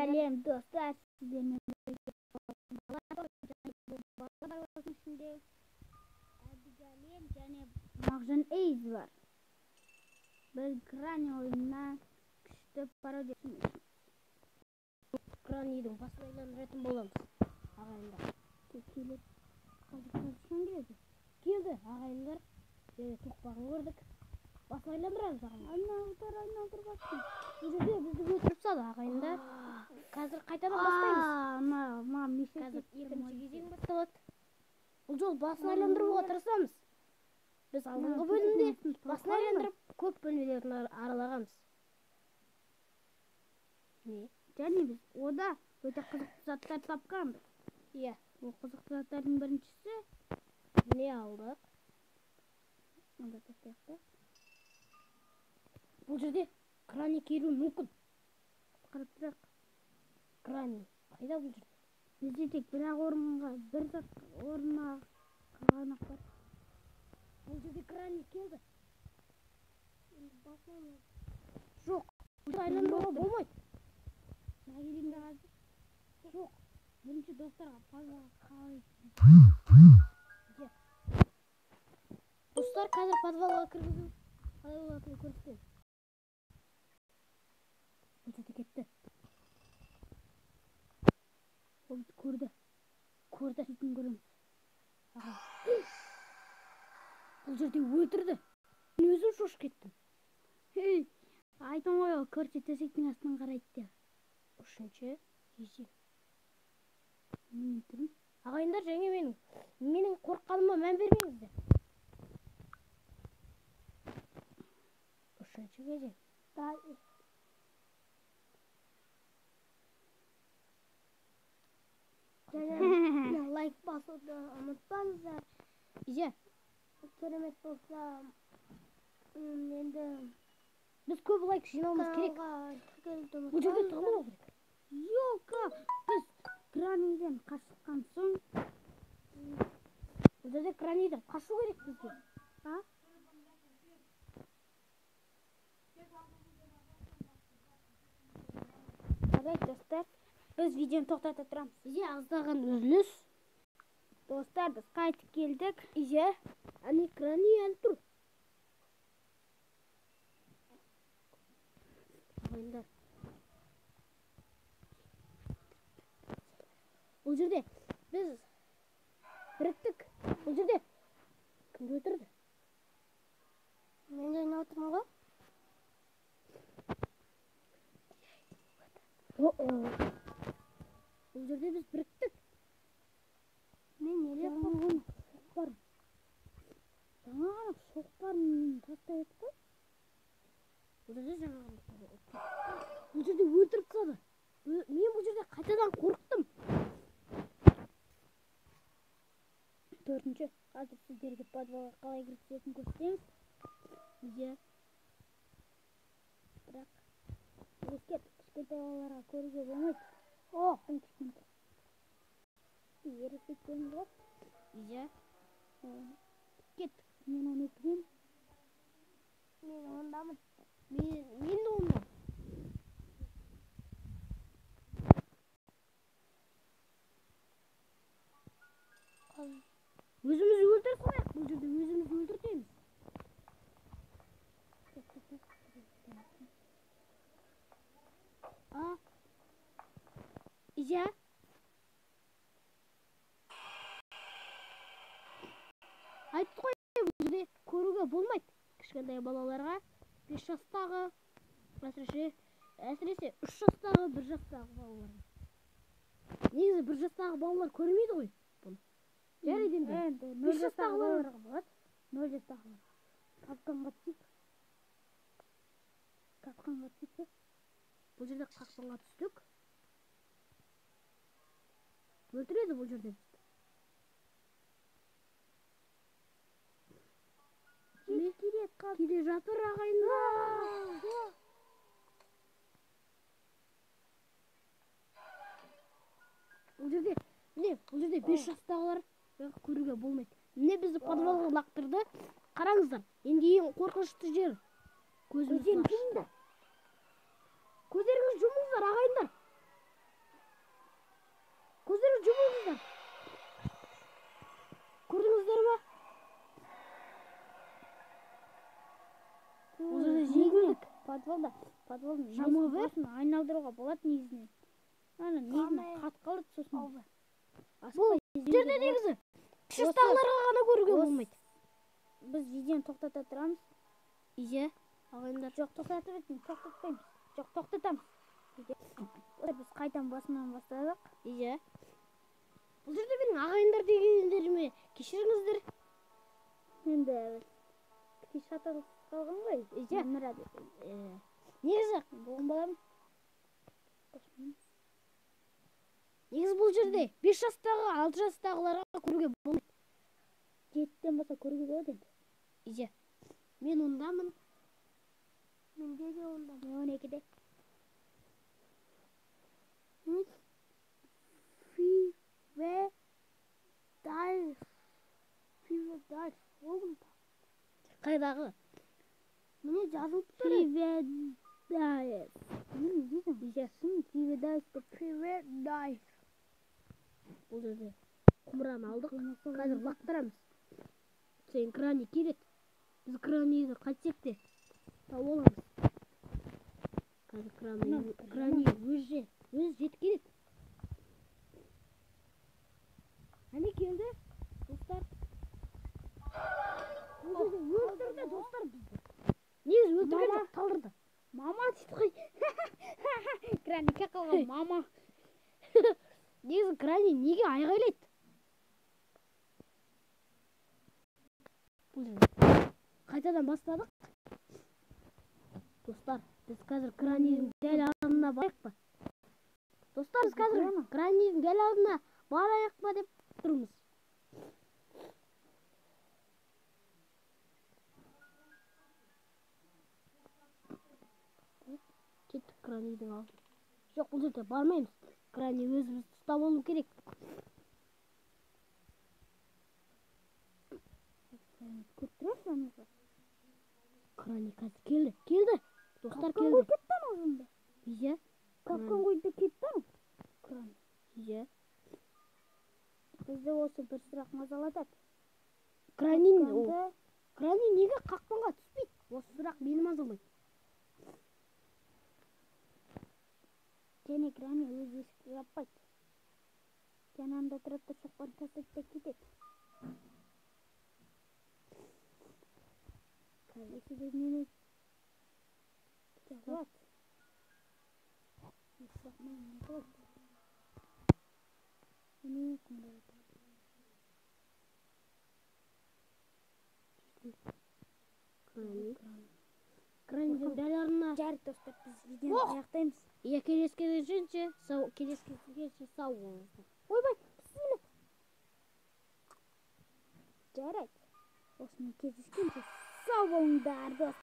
Сәлем достар, сіздермен бірге балалар арасының ішінде Әбдігалем және Мағжан Эйз бар. Біз Грани ойынына күшті пародия түсіреміз. Гранидің басын айландыратын боламыз, ағайындар. Келеді. Қазір келеді. Келді, ағайындар. Тоқпағын көрдік. Басын айландырамыз, ағайындар. Айналдыр, айналдыр басын. Бұл жерде бізді өлтіріп тастады, ағайындар. Қазір қайтадан бастаймыз. Қазір екінші кезең басталады. Бұл жолы басын айландыруға тырысамыз. Біз алдыңғы бөлімде басын айландырып көп бөлмелерін аралағанбыз. Не? Және біз ода өте қызықты заттар тапқанбыз. Иә. Ол қызықты заттардың біріншісі не алдық? Онда тастайық та. Бұл жерде Грани келуі мүмкін. Қарап тұрайық. Грани қайда бұл жерде? Бізде тек бір-ақ орынға, бір зат орнына қалған ақ бар. Бұл жерде Грани келді. Жоқ, бұл айландыруға болмайды. Жаңа келейін бе қазір? Жоқ. Бірінші достарға пазлға қалай? Достар, қазір подвалға кіргізу қалай болатынын көрсетемін. Бұл жерде кетті. Ол бізді көрді. Көрді. Сөйтін көреміз. Бұл жерде өлтірді. Мен өзім шошып кеттім. Ей, айттым ғой, ол көрсе төсектің астынан қарайды деп. Үшінші кезең. Мен тұрмын. Ағайындар, және менің қорыққаныма мән бермеңіздер. Үшінші кезең. Және лайк басуды ұмытпаңыздар. Иә. Керемет болса, енді біз көп лайк жинауымыз керек. Каналға тіркелуді Бұл жерде ұмытпаңыздар. тығылу керек. Йока, біз Граниден қашқан соң бұл жерде Граниден қашу керек бізге. А? Жарайды, достар, біз видеоны тоқтата тұрамыз. Иә, аздаған үзіліс. Достар, біз қайтып келдік. Иә, әне Грани әлі тұр. Ағайындар. Бұл жерде біз біріктік. Бұл жерде кімді өлтірді? Мен де ойнап отырмын ғой. О-о. Бұл жерде біз біріктік. Мен неге Жаңа ғана шоқпар. Жаңа ғана шоқпарын тастап еді ғой. Бұл жерде жаңа ғана шоқпар. Бұл жерде өлтіріп тастады. Мен бұл жерде қайтадан қорықтым. Төртінші, қазір сіздерге подвалға қалай кіріп түсетінін көрсетеміз. Иә. Бірақ ескерт, кішкентай балаларға көруге болмайды. О, тым кішкентай. Ересектерміз ғой. Иә. Кеттік. Мен 12-ден. Мен ондамын. Мен де ондамын. Өзіміз өлтіріп қояйық. Бұл жерде өзіміз өлтіртеміз. А? Иә. Айтты ғой, бұл жерде көруге болмайды. Кішкентай балаларға 5 жастағы, әсіресе 3 жастағы, 1 жастағы балаларға. Негізі 1 жастағы балалар көрмейді ғой бұны. Жарайды енді. Енді Бес нөл жастағы жастағылар балаларға болады. 0 жастағылар. Қапқанға түсейік. Қапқанға түсейік пе? Бұл жерде қақпанға түстік. Өлтіреді бұл жерде бізді. Міне келе жатыр ағайындар. Бұл жерде, міне, бұл жерде 5 жастағылар көруге болмайды. Міне бізді подвалға лақтырды. Қараңыздар, енді ең қорқынышты жер. Көзіміз Көздерін ашты. жұмыңдар. Көздеріңізді жұмыңыздар, ағайындар. Подвалда. Подвалдың Жамау басын айналдыруға болады негізінен. Ана негізінен қатып қалады сосын. Бұл жерде негізі кіші жастағыларға ғана көруге болмайды. Біз видеоны тоқтата тұрамыз. Иә, ағайындар. Жоқ, тоқтатып едім, тоқтатпаймыз. Жоқ, тоқтатамыз. Біз қайтадан басынан бастадық. Иә. Бұл жерде менің ағайындар дегендеріме кешіріңіздер. Енді шатасып қалған ғой. Иә. Негізі болған балам. Негізі бұл жерде 5 жастағы, 6 жастағыларға көруге болмайды. 7-ден болса көруге болады енді. Иә. Мен ондамын. Менде де ондамын. Мен 12-де. Фиве дайс. Фиве дайс. Қайдағы? Міне жазылып тұр. Фиве дайс. Не дейсің? Десесің, фиве дайс деп. Фиве дайс. Бұл жерде құмыраны алдық. Қазір лақтырамыз. Сен Грани келеді. Біз Граниді қайтсек те тауып аламыз. Қазір Грани өзі жетіп келеді. Әне келді, достар. Бұл жерде өлтірді, достар, бізді. Негізі өлтірген жоқ, талдырды. Мама дейді ғой. Гранике қалған мама. Негізі Грани неге айғайлайды? Бұл жерде қайтадан бастадық. Достар, біз қазір Гранидің дәл алдына барайық па? Достар, біз қазір Гранидің дәл алдына барайық па деп тұрмыз. Кеттік Гранидің алдына. Жоқ, бұл жерде бармаймыз. Грани өзімізді ұстап алу керек. Көріп тұрасыз ана? Грани қазір келді. Келді. Достар, Капкан келді. қойып кетті ана өзінде. Иә. Капкан қойды да кетті ана. Грани. Иә. Бізді осы бір сұрақ мазалатады. Грани неге қақпанға түспейді? Осы сұрақ мені мазалайды. Және Грани өз есікті жаппайды. Жанында тұрады да соқпаны тастайды да кетеді. Есік өзінен өзі жабылады. Осы сұрақ мені мазалайды. Міне құмыра жатыр. Грани. Гранидің дәл алдына. Жарайды, достар, біз видеоны аяқтаймыз. Иә, келесі кездескенше сау болыңыздар. Ойбай, бісміллә. Жарайды. Осымен кездескенше сау болыңдар, достар.